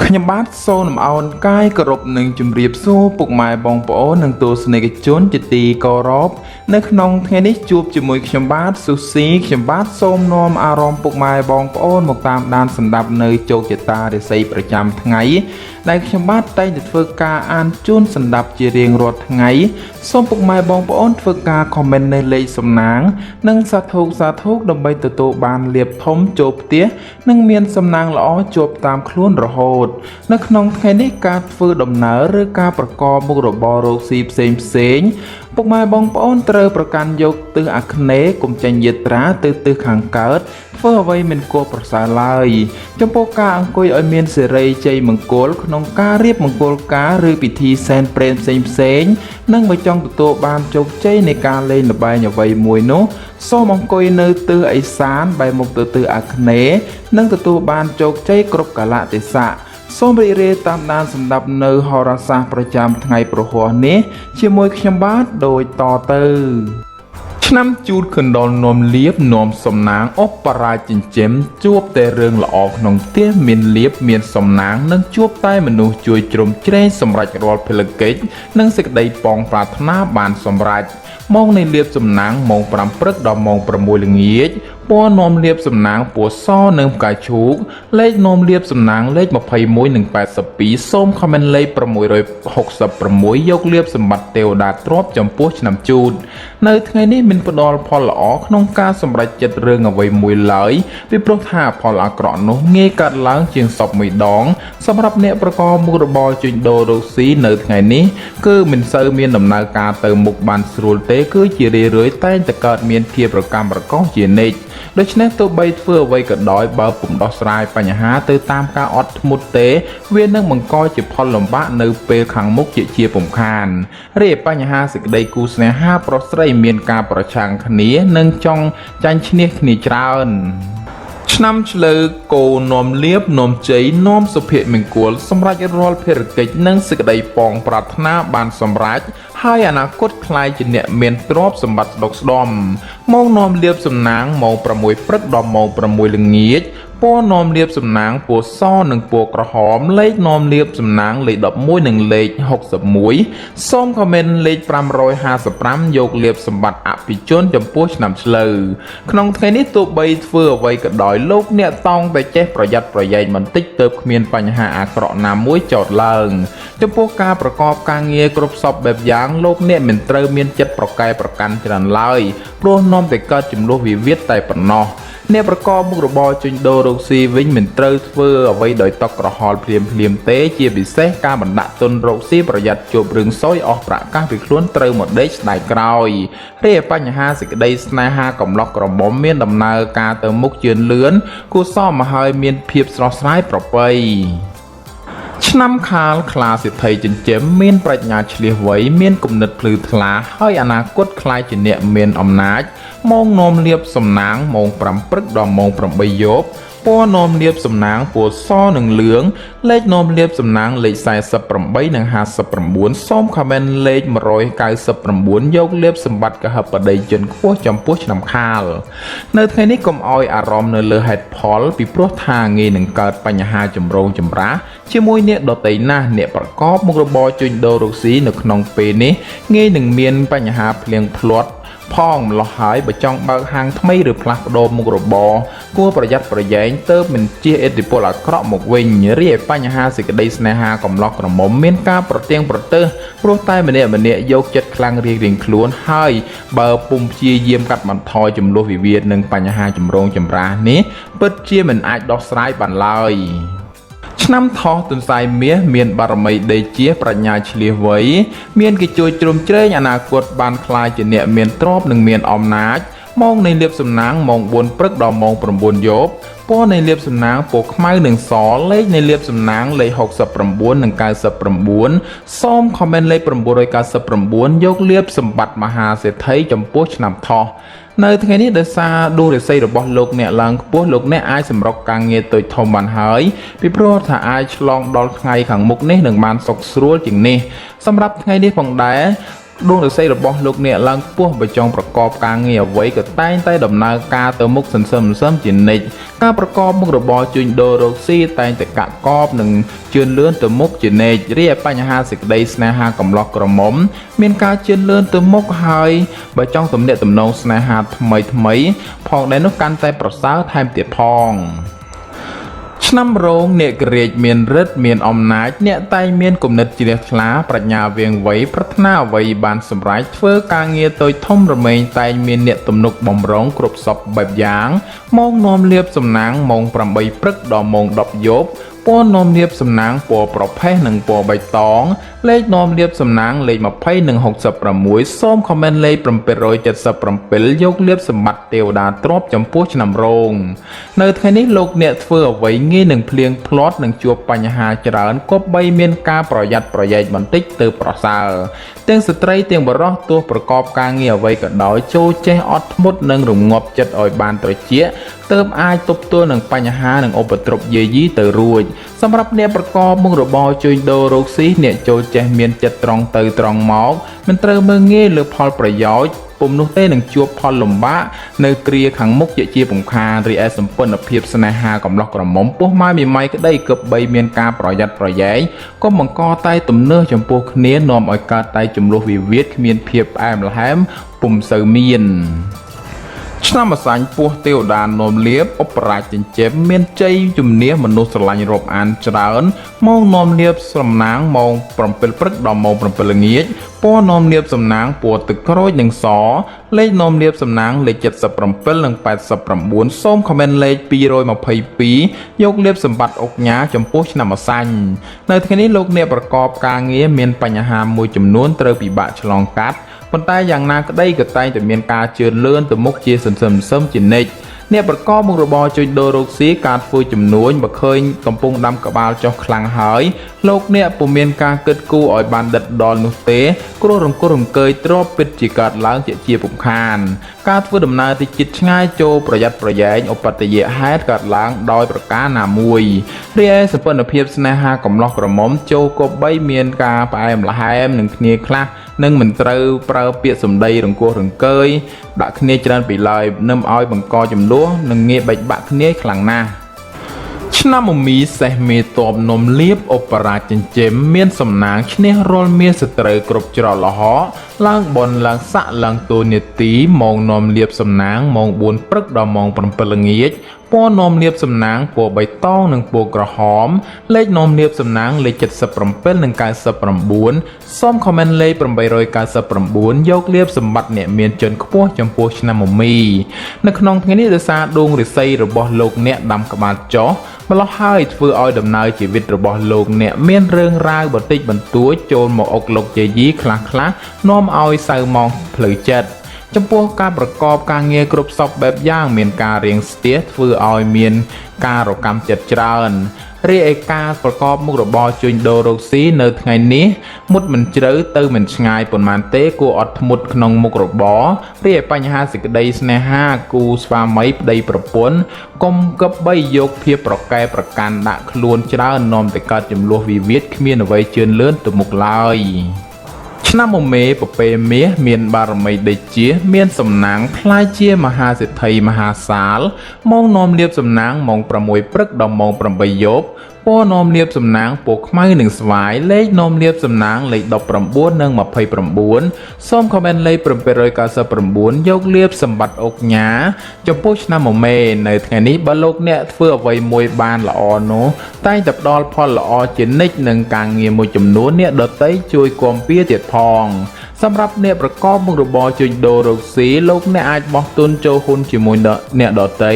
ខ្ញុំបាទសូមលំអោនកាយគោរពនិងជម្រាបសួរពុកម៉ែបងប្អូននិងទស្សនិកជនជាទីគោរពនៅក្នុងថ្ងៃនេះជួបជាមួយខ្ញុំបាទស៊ូស៊ីខ្ញុំបាទសូមនាំអារម្មណ៍ពុកម៉ែបងប្អូនមកតាមដានសម្ដាប់នៅជោគជតារាសីប្រចាំថ្ងៃដែលខ្ញុំបាទតែងតែធ្វើការអានជូនសម្ដាប់ជារៀងរាល់ថ្ងៃសូមពុកម៉ែបងប្អូនធ្វើការ comment នៅលេខសំណាង និងសាធុសាធុដើម្បីទទួលបានលៀបធំចូលផ្ទះនិងមានសំណាងល្អជាប់តាមខ្លួនរហូត នៅក្នុងថ្ងៃនេះការធ្វើដំណើរឬការប្រកបមុខរបររកស៊ីផ្សេងផ្សេងៗពុកម៉ែបងប្អូនត្រូវប្រកាន់យកទិសអាគ្នេយ៍កុំចេញយាត្រាទៅទិសខាងកើតធ្វើអ្វីមិនគួរប្រសើរឡើយចំពោះការអង្គុយឲ្យមានសេរីជ័យមង្គលក្នុងការរៀបមង្គលការឬពិធីសែនព្រេនផ្សេងផ្សេងៗនិងបើចង់ទទួលបានជោគជ័យនៃការលេងល្បែងអ្វីមួយនោះសូមអង្គុយនៅទិសឦសានបែរមុខទៅទិសអាគ្នេយ៍និងទទួលបានជោគជ័យគ្រប់កាលៈទេសៈសូមរីករាយតាមដានសម្ដាប់នៅហោរាសាស្ត្រប្រចាំថ្ងៃប្រហ័សនេះជាមួយខ្ញុំបាទដូចតទៅ ឆ្នាំជូតកណ្ដុលនាំលៀបនាំសំណាងអបរាជចិញ្ចឹមជួបតែរឿងល្អក្នុងផ្ទះមានលៀបមានសំណាងនិងជួបតែមនុស្សជួយជ្រោមជ្រែងសម្រេចរាល់ភារកិច្ចនិងសេចក្តីប៉ងប្រាថ្នាបានសម្រេចម៉ោងនៃលៀបសំណាងម៉ោង5ព្រឹកដល់ម៉ោង6ល្ងាចពណ៌នាំលៀបសំណាងពណ៌សនិងផ្កាឈូកលេខនាំលៀបសំណាងលេខ21និង82សូមខមមិនលេខ666យកលៀបសម្បត្តិទេវតាទ្របចំពោះឆ្នាំជូតនៅថ្ងៃនេះមិនផ្ដល់ផលល្អក្នុងការសម្រេចចិត្តរឿងអ្វីមួយឡើយពីព្រោះថាផលអាក្រក់នោះងាយកើតឡើងជាងសពមួយដងសម្រាប់អ្នកប្រកបមុខរបរជួញដូររកស៊ីនៅថ្ងៃនេះគឺមិនសូវមានដំណើរការទៅមុខបានស្រួលទេគឺជារឿយៗតែងតែកើតមានភាពប្រកម្មប្រកោសជានិច្ចដូច្នេះទោះបីធ្វើអ្វីក៏ដោយបើពុំដោះស្រាយបញ្ហាទៅតាមការអត់ធ្មត់ទេវានឹងបង្កជាផលលំបាកនៅពេលខាងមុខជាពុំខានរីឯបញ្ហាសេចក្តីគូស្នេហាប្រុសស្រីមានការប្រឆាំងគ្នានិងចង់ចាញ់ឈ្នះគ្នាច្រើនឆ្នាំឆ្លូវគោនាំលៀបនាំជ័យនាំសុភមង្គលសម្រេចរាល់ភារកិច្ចនិងសេចក្តីប៉ងប្រាថ្នាបានសម្រេចហើយអនាគតក្លាយជាអ្នកមានទ្រព្យសម្បត្តិស្ដុកស្ដំមកនាំលៀបសំណាងម៉ោង6ព្រឹកដល់ម៉ោង6ល្ងាចពណ៌នាំលៀបសំណាងពណ៌សនិងពណ៌ក្រហមលេខនាំលៀបសំណាងលេខ11និងលេខ61សូមខមមិនលេខ555យកលៀបសម្បត្តិអភិជនចំពោះឆ្នាំឆ្លូវក្នុងថ្ងៃនេះទោះបីធ្វើអ្វីក៏ដោយលោកអ្នកតោងតែចេះប្រយ័ត្នប្រយែងបន្តិចទើបគ្មានបញ្ហាអាក្រក់ណាមួយចោទឡើងចំពោះការប្រកបការងារគ្រប់សពបែបយ៉ាងលោកអ្នកមិនត្រូវមានចិត្តប្រកែប្រកាន់ច្រើនឡើយព្រោះនាំតែកើតចំនួនវិវាទតែប៉ុណ្ណោះអ្នកប្រកបមុខរបរជួញដូររកស៊ីវិញមិនត្រូវធ្វើអ្វីដោយតក់ក្រហល់ភ្លាមភ្លាមទេជាពិសេសការបណ្ដាក់ទុនរកស៊ីប្រយ័ត្នជួបរឿងសយអស់ប្រាក់កាសពីខ្លួនត្រូវមកដេកស្ដាយក្រោយរីឯបញ្ហាសេចក្តីស្នេហាកំឡោះក្រមុំមានដំណើរការទៅមុខជឿនលឿនគួរសមមកហើយមានភាពស្រស់ស្រាយប្រពៃឆ្នាំខាលខ្លាសិទ្ធិចិញ្ចឹមមានប្រាជ្ញាឆ្លៀសវៃមានគំនិតភ្លឺថ្លាហើយអនាគតក្លាយជាអ្នកមានអំណាចម៉ោងនាំលៀបសំណាងម៉ោង5ព្រឹកដល់ម៉ោង8យប់ពណ៌នាំលៀបសំណាងពណ៌សនិងលឿងលេខនាំលៀបសំណាងលេខ48និង59សូមខមមិនលេខ199យកលៀបសម្បត្តិកហបតីជនខ្ពស់ចំពោះឆ្នាំខាលនៅថ្ងៃនេះកុំឲ្យអារម្មណ៍នៅលើហេតុផលពីព្រោះថាងាយនឹងកើតបញ្ហាចម្រូងចម្រាសជាមួយអ្នកដទៃណាស់អ្នកប្រកបមុខរបរជួញដូររកស៊ីនៅក្នុងពេលនេះងាយនឹងមានបញ្ហាភ្លៀងភ្លាត់ផងម្លោះហើយបើចង់បើកហាងថ្មីឬផ្លាស់ប្ដូរមុខរបរគួរប្រយ័ត្នប្រយែងទៅមិនជះឥទ្ធិពលអាក្រក់មកវិញរីឯបញ្ហាសេចក្តីស្នេហាកំឡោះក្រមុំមានការប្រទៀងប្រទើសព្រោះតែម្នាក់ម្នាក់យកចិត្តខ្លាំងរៀងៗខ្លួនហើយបើពុំព្យាយាមកាត់បន្ថយចំនួនវិវាទនិងបញ្ហាចម្រូងចម្រាសនេះពិតជាមិនអាចដោះស្រាយបានឡើយឆ្នាំថោះទន្សាយមាសមានបារមីដេជាប្រាជ្ញាឆ្លៀសវៃមានគេជួយជ្រោមជ្រែងអនាគតបានក្លាយជាអ្នកមានទ្រព្យនិងមានអំណាចម៉ោងនៃលៀបសំណាងម៉ោង4ព្រឹកដល់ម៉ោង9យប់ពណ៌នៃលៀបសំណាងពណ៌ខ្មៅនិងសលេខនៃលៀបសំណាងលេខ69និង99សូមខមមិនលេខ999យកលៀបសម្បត្តិមហាសេដ្ឋីចំពោះឆ្នាំថោះនៅថ្ងៃនេះដោយសារដួងរាសីរបស់លោកអ្នកឡើងខ្ពស់លោកអ្នកអាចសម្រុកការងារតូចធំបានហើយពីព្រោះថាអាចឆ្លងដល់ថ្ងៃខាងមុខនេះនឹងបានសុខស្រួលជាងនេះសម្រាប់ថ្ងៃនេះផងដែរ ដួងរាសីរបស់លោកអ្នកឡើងខ្ពស់បើចង់ប្រកបការងារអ្វីក៏តែងតែដំណើរការទៅមុខសន្សឹមសន្សឹមជានិច្ចការប្រកបមុខរបរជួញដូររកស៊ីតែងតែកាក់កបនិងជឿនលឿនទៅមុខជានិច្ចរីឯបញ្ហាសេចក្តីស្នេហាកំឡោះក្រមុំមានការជឿនលឿនទៅមុខហើយបើចង់ទំនាក់ទំនងស្នេហាថ្មីថ្មីផងដែរនោះកាន់តែប្រសើរថែមទៀតផងឆ្នាំរោងអ្នករាជមានរិទ្ធមានអំណាចអ្នកតែងមានគំនិតជ្រះថ្លាប្រាជ្ញាវៀងវៃប្រាថ្នាអ្វីបានសម្រេចធ្វើការងារតូចធំរមែងតែងមានអ្នកទំនុកបំរុងគ្រប់សពបែបយ៉ាងម៉ោងនាំលៀបសំណាងម៉ោង8ព្រឹកដល់ម៉ោង10យប់ពណ៌នាំលៀបសំណាងពណ៌ប្រផេះនិងពណ៌បៃតងលេខនាំលៀបសំណាងលេខ20និង66សូមខមមិនលេខ777យកលៀបសម្បត្តិទេវតាទ្របចំពោះឆ្នាំរោងនៅថ្ងៃនេះលោកអ្នកធ្វើអ្វីងាយនឹងភ្លៀងភ្លាត់និងជួបបញ្ហាច្រើនគប្បីមានការប្រយ័ត្នប្រយែងបន្តិចទៅប្រសើរទាំងស្ត្រីទាំងបុរសទោះប្រកបការងារអ្វីក៏ដោយចូលចេះអត់ធ្មត់និងរងាប់ចិត្តឲ្យបានត្រចៀកទើបអាចទប់ទល់នឹងបញ្ហានិងឧបទ្រពយាយីទៅរួចសម្រាប់អ្នកប្រកបមុខរបរជួញដូររកស៊ីអ្នកចូលចេះមានចិត្តត្រង់ទៅត្រង់មកមិនត្រូវមើលងាយលើផលប្រយោជន៍ពុំនោះទេនឹងជួបផលលំបាកនៅគ្រាខាងមុខជាពំខានរីឯសម្ពន្ធភាពស្នេហាកំឡោះក្រមុំពោះម៉ាយមីម៉ៃក្តីគប្បីមានការប្រយ័ត្នប្រយែងកុំបង្កតែទំនើសចំពោះគ្នានាំឲ្យកើតតែចំនួនវិវាទគ្មានភាពផ្អែមល្ហែមពុំសូវមានឆ្នាំម្សាញ់ពោះទេវតានោមលៀបឧបរាជចិញ្ចឹមមានជ័យជំនះមនុស្សស្រឡាញ់រាប់អានច្រើនម៉ោងនាំលៀបសំណាងម៉ោង7ព្រឹកដល់ម៉ោង7ល្ងាចពណ៌នាំលៀបសំណាងពណ៌ទឹកក្រូចនិងសលេខនាំលៀបសំណាងលេខ77និង89សូមខមមិនលេខ222យកលៀបសម្បត្តិអុកញ៉ាចំពោះឆ្នាំម្សាញ់នៅថ្ងៃនេះលោកអ្នកប្រកបការងារមានបញ្ហាមួយចំនួនត្រូវពិបាកឆ្លងកាត់ប៉ុន្តែយ៉ាងណាក្តីក៏តែងតែមានការជឿនលឿនទៅមុខជាសន្សឹមសឹមជានិច្ចអ្នកប្រកបមុខរបរជួញដូររកស៊ីការធ្វើជំនួញបើឃើញកំពុងដាំក្បាលចុះខ្លាំងហើយលោកអ្នកពុំមានការគិតគូរឲ្យបានដិតដល់នោះទេគ្រោះរង្គោះរង្គើយទ្របពិតជាកើតឡើងជាពុំខានការធ្វើដំណើរទីជិតឆ្ងាយចូលប្រយ័ត្នប្រយែងឧបទ្ទយហេតុកើតឡើងដោយប្រការណាមួយរីឯសម្ពន្ធភាពស្នេហាកំឡោះក្រមុំចូលគប្បីមានការផ្អែមល្ហែមនឹងគ្នាខ្លះនិងមិនត្រូវប្រើពាក្យសម្ដីរង្គោះរង្គើយដាក់គ្នាច្រើនពីឡើយនឹមឲ្យបង្កចំនួននិងងាយបែកបាក់គ្នាខ្លាំងណាស់ឆ្នាំមមីសេះមេតបនំលៀបឧបរាជចិញ្ចឹមមានសំណាងឈ្នះរាល់មានសត្រូវគ្រប់ច្រកល្ហកឡើងបនឡើងស័កឡើងតួនាទីម៉ោងនាំលៀបសំណាងម៉ោង4ព្រឹកដល់ម៉ោង7ល្ងាចពណ៌នាំលៀបសំណាងពណ៌បៃតងនិងពណ៌ក្រហមលេខនាំលៀបសំណាងលេខ77និង99សូមខមមិនលេខ899យកលៀបសម្បត្តិអ្នកមានជនខ្ពស់ចំពោះឆ្នាំមមីនៅក្នុងថ្ងៃនេះដោយសារដួងរាសីរបស់លោកអ្នកដាំក្បាលចុះម្លោះហើយធ្វើឲ្យដំណើរជីវិតរបស់លោកអ្នកមានរឿងរ៉ាវបន្តិចបន្តួចចូលមកអុកលុកយាយីខ្លះខ្លះនាំឲ្យសៅហ្មងផ្លូវចិត្តចំពោះការប្រកបការងារគ្រប់សពបែបយ៉ាងមានការរៀងស្ទះធ្វើឲ្យមានការរកម្មចិត្តច្រើនរីឯការប្រកបមុខរបរជួញដូររកស៊ីនៅថ្ងៃនេះមុតមិនជ្រៅទៅមិនឆ្ងាយប៉ុន្មានទេគួរអត់ធ្មត់ក្នុងមុខរបររីឯបញ្ហាសេចក្តីស្នេហាគូស្វាមីប្តីប្រពន្ធកុំគប្បីយកភាពប្រកែប្រកាន់ដាក់ខ្លួនច្រើននាំតែកើតចំនួនវិវាទគ្មានអ្វីជឿនលឿនទៅមុខឡើយឆ្នាំមមេពពេមាសមានបារមីដេជាមានសំណាងផ្លាយជាមហាសេដ្ឋីមហាសាលម៉ោងនាំលៀបសំណាងម៉ោង6ព្រឹកដល់ម៉ោង8យប់ពណ៌នាំលៀបសំណាងពណ៌ខ្មៅនិងស្វាយលេខនាំលៀបសំណាងលេខ19និង29សូមខមមិនលេខ799យកលៀបសម្បត្តិអុកញ៉ាចំពោះឆ្នាំមមេនៅថ្ងៃនេះបើលោកអ្នកធ្វើអ្វីមួយបានល្អនោះតែងតែផ្ដល់ផលល្អជានិច្ចនឹងការងារមួយចំនួនអ្នកដទៃជួយគាំពៀទៀតផងសម្រាប់អ្នកប្រកបមុខរបរជួញដូររកស៊ីលោកអ្នកអាចបោះទុនចូលហ៊ុនជាមួយអ្នកដទៃ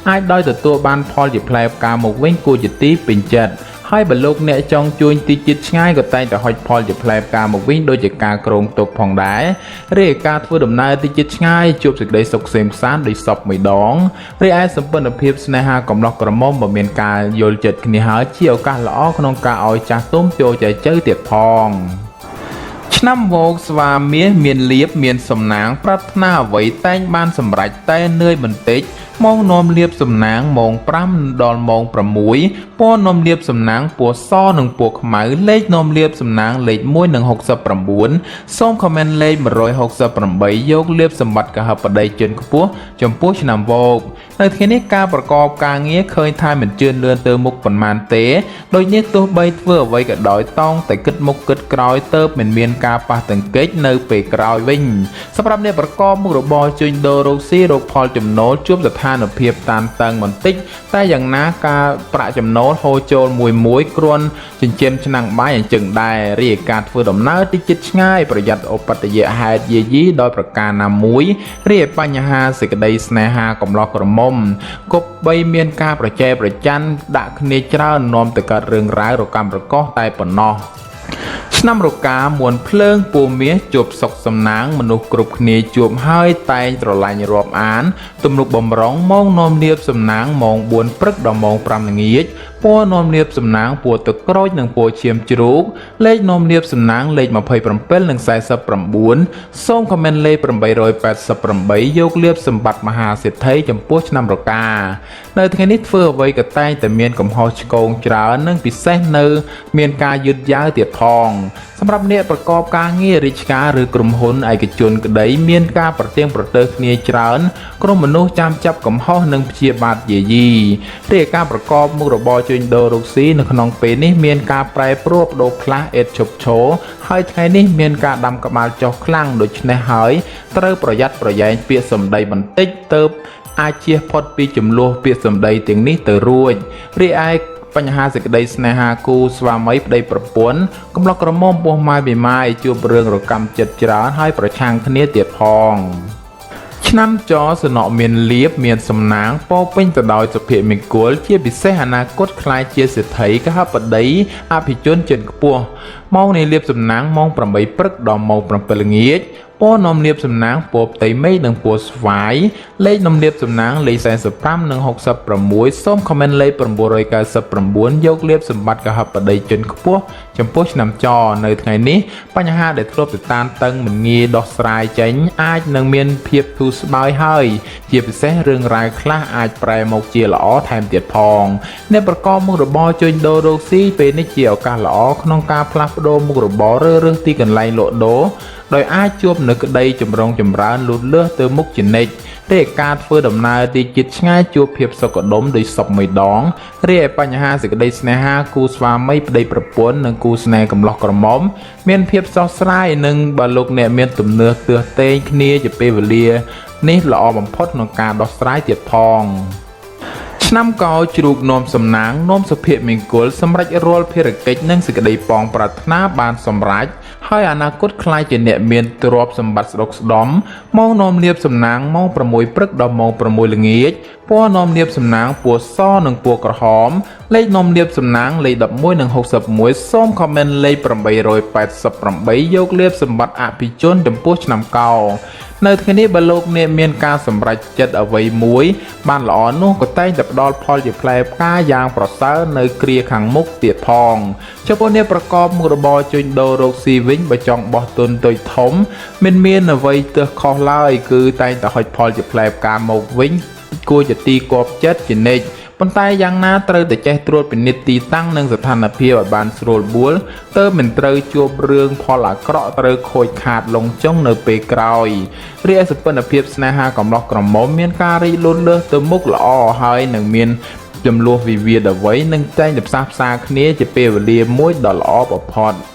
អាចដោយទទួលបានផលជាផ្លែផ្កាមកវិញគួរជាទីពេញចិត្តហើយបើលោកអ្នកចង់ជួញទីជិតឆ្ងាយក៏តែងតែហុចផលជាផ្លែផ្កាមកវិញដូចជាការគ្រោងទុកផងដែររីឯការធ្វើដំណើរទីជិតឆ្ងាយជួបសេចក្តីសុខក្សេមក្សាន្តដោយសពមួយដងរីឯសម្ពន្ធភាពស្នេហាកំឡោះក្រមុំបើមានការយល់ចិត្តគ្នាហើយជាឱកាសល្អក្នុងការឲ្យចាស់ទុំចូលចែចូវទៀតផងឆ្នាំវោកស្វាមាសមានលៀបមានសំណាងប្រាថ្នាអ្វីតែងបានសម្រេចតែនឿយបន្តិច ម៉ោងនាំលាភសំណាងម៉ោង5ដល់ម៉ោង6ពណ៌នាំលាភសំណាងពណ៌សនិងពណ៌ខ្មៅលេខនាំលាភសំណាងលេខ1និង69សូមខមមិនលេខ168យកលាភសម្បត្តិកហបតីជនខ្ពស់ចំពោះឆ្នាំវោកនៅថ្ងៃនេះការប្រកបការងារឃើញថាមិនជឿនលឿនទៅមុខប៉ុន្មានទេដូចនេះទោះបីធ្វើអ្វីក៏ដោយតោងតែគិតមុខគិតក្រោយទៅមិនមានការប៉ះទង្គិចនៅពេលក្រោយវិញសម្រាប់អ្នកប្រកបមុខរបរជួញដូររកស៊ីរកផលចំណូលជួបស្ថានភាពតានតឹងបន្តិចតែយ៉ាងណាការប្រាក់ចំណូលហូរចូលមួយមួយគ្រាន់ចិញ្ចឹមឆ្នាំងបាយអញ្ចឹងដែររីឯការធ្វើដំណើរទីជិតឆ្ងាយប្រយ័ត្នឧបទ្ទយហេតុយាយីដោយប្រការណាមួយរីឯបញ្ហាសេចក្តីស្នេហាកំឡោះក្រមុំគប្បីមានការប្រជែប្រច័នដាក់គ្នាច្រើននាំទៅកើតរឿងរ៉ាវរកម្មរកោសតែប៉ុណ្ណោះឆ្នាំរកាមួនភ្លើងពូមាសជួបសុខសំណាងមនុស្សគ្រប់គ្នាជួបហើយតែងត្រឡាញ់រាប់អានទំនុកបំរុងម៉ោងនាំលាភសំណាងម៉ោង4ព្រឹកដល់ម៉ោង5ល្ងាចពណ៌នាំលាភសំណាងពណ៌ទឹកក្រូចនិងពណ៌ឈាមជ្រូកលេខនាំលាភសំណាងលេខ27និង49សូមខមមិនលេខ888យកលាភសម្បត្តិមហាសេដ្ឋីចំពោះឆ្នាំរកានៅថ្ងៃនេះធ្វើអ្វីក៏តែងតែមានកំហុសឆ្គងច្រើននិងពិសេសនៅមានការយឺតយ៉ាវទៀតផងសម្រាប់អ្នកប្រកបការងាររាជការឬក្រុមហ៊ុនឯកជនក្តីមានការប្រទៀងប្រទើសគ្នាច្រើនក្រុមមនុស្សចាំចាប់កំហុសនិងព្យាបាទយាយីរីឯការប្រកបមុខរបរជួញដូររកស៊ីនៅក្នុងពេលនេះមានការប្រែប្រួលបដូរផ្លាស់ឥតឈប់ឈរហើយថ្ងៃនេះមានការដាំក្បាលចុះខ្លាំងដូច្នេះហើយត្រូវប្រយ័ត្នប្រយែងពាក្យសម្ដីបន្តិចទៅអាចជៀសផុតពីចំនួនពាក្យសម្ដីទាំងនេះទៅរួចរីឯបញ្ហាសេចក្តីស្នេហាគូស្វាមីប្តីប្រពន្ធកំឡោះក្រមុំពោះម៉ាយបេម៉ាយជួបរឿងរកម្មចិត្តច្រើនហើយប្រឆាំងគ្នាទៀតផងឆ្នាំចសំណក់មានលៀបមានសំណាងពោពេញទៅដោយសុភមង្គលជាពិសេសអនាគតក្លាយជាសេដ្ឋីកហបតីអភិជនជនខ្ពស់ម៉ោងនៃលៀបសំណាងម៉ោង8ព្រឹកដល់ម៉ោង7ល្ងាចពណ៌នាំលាភសំណាងពណ៌ផ្ទៃមេឃនិងពណ៌ស្វាយលេខនាំលាភសំណាងលេខ45និង66សូមខមមិនលេខ999យកលាភសម្បត្តិកហបតីជនខ្ពស់ចំពោះឆ្នាំចនៅថ្ងៃនេះបញ្ហាដែលធ្លាប់តែតានតឹងមិនងាយដោះស្រាយចេញអាចនឹងមានភាពធូរស្បើយហើយជាពិសេសរឿងរ៉ាវខ្លះអាចប្រែមកជាល្អថែមទៀតផងអ្នកប្រកបមុខរបរជួញដូររកស៊ីពេលនេះជាឱកាសល្អក្នុងការផ្លាស់ប្ដូរមុខរបរឬរើសទីកន្លែងលក់ដូរដោយអាចជួបនៅក្តីចម្រុងចម្រើនលូតលាស់ទៅមុខជានិច្ចរីឯការធ្វើដំណើរទីជិតឆ្ងាយជួបភាពសុខដុមដោយសពមួយដងរីឯបញ្ហាសេចក្តីស្នេហាគូស្វាមីប្តីប្រពន្ធនិងគូស្នេហ៍កំឡោះក្រមុំមានភាពស្រស់ស្រាយនិងបើលោកអ្នកមានទំនឿទើសតេងគ្នាជាពេលវេលានេះល្អបំផុតក្នុងការដោះស្រាយទៀតផងឆ្នាំកោជ្រូកនាំសំណាងនាំសុភមង្គលសម្រេចរាល់ភារកិច្ចនិងសេចក្តីប៉ងប្រាថ្នាបានសម្រេចហើយអនាគតក្លាយជាអ្នកមានទ្រព្យសម្បត្តិស្ដុកស្ដំម៉ោងនាំលាភសំណាងម៉ោង6ព្រឹកដល់ម៉ោង6ល្ងាចពណ៌នាំលាភសំណាងពណ៌សនិងពណ៌ក្រហមលេខនាំលាភសំណាងលេខ11និង61សូមខមមិនលេខ888យកលាភសម្បត្តិអភិជនចំពោះឆ្នាំកោនៅថ្ងៃនេះបើលោកអ្នកមានការសម្រេចចិត្តអ្វីមួយបានល្អនោះក៏តែងតែផ្ដល់ផលជាផ្លែផ្កាយ៉ាងប្រសើរនៅគ្រាខាងមុខទៀតផងចំពោះអ្នកប្រកបមុខរបរជួញដូររកស៊ីវិញបើចង់បោះទុនតូចធំមិនមានអ្វីទើសខុសឡើយគឺតែងតែហុចផលជាផ្លែផ្កាមកវិញគួរជាទីគាប់ចិត្តជានិច្ចប៉ុន្តែយ៉ាងណាត្រូវតែចេះត្រួតពិនិត្យទីតាំងនិងស្ថានភាពឲ្យបានស្រួលបួលទើបមិនត្រូវជួបរឿងផលអាក្រក់ត្រូវខូចខាតលងចុងនៅពេលក្រោយរីឯសុពលភាពស្នេហាកំឡោះក្រមុំមានការរីកលូតលាស់ទៅមុខល្អហើយនឹងមានចំនួនវិវាទអ្វីនឹងតែងតែផ្សះផ្សាគ្នាជាពេលវេលាមួយដ៏ល្អបំផុត។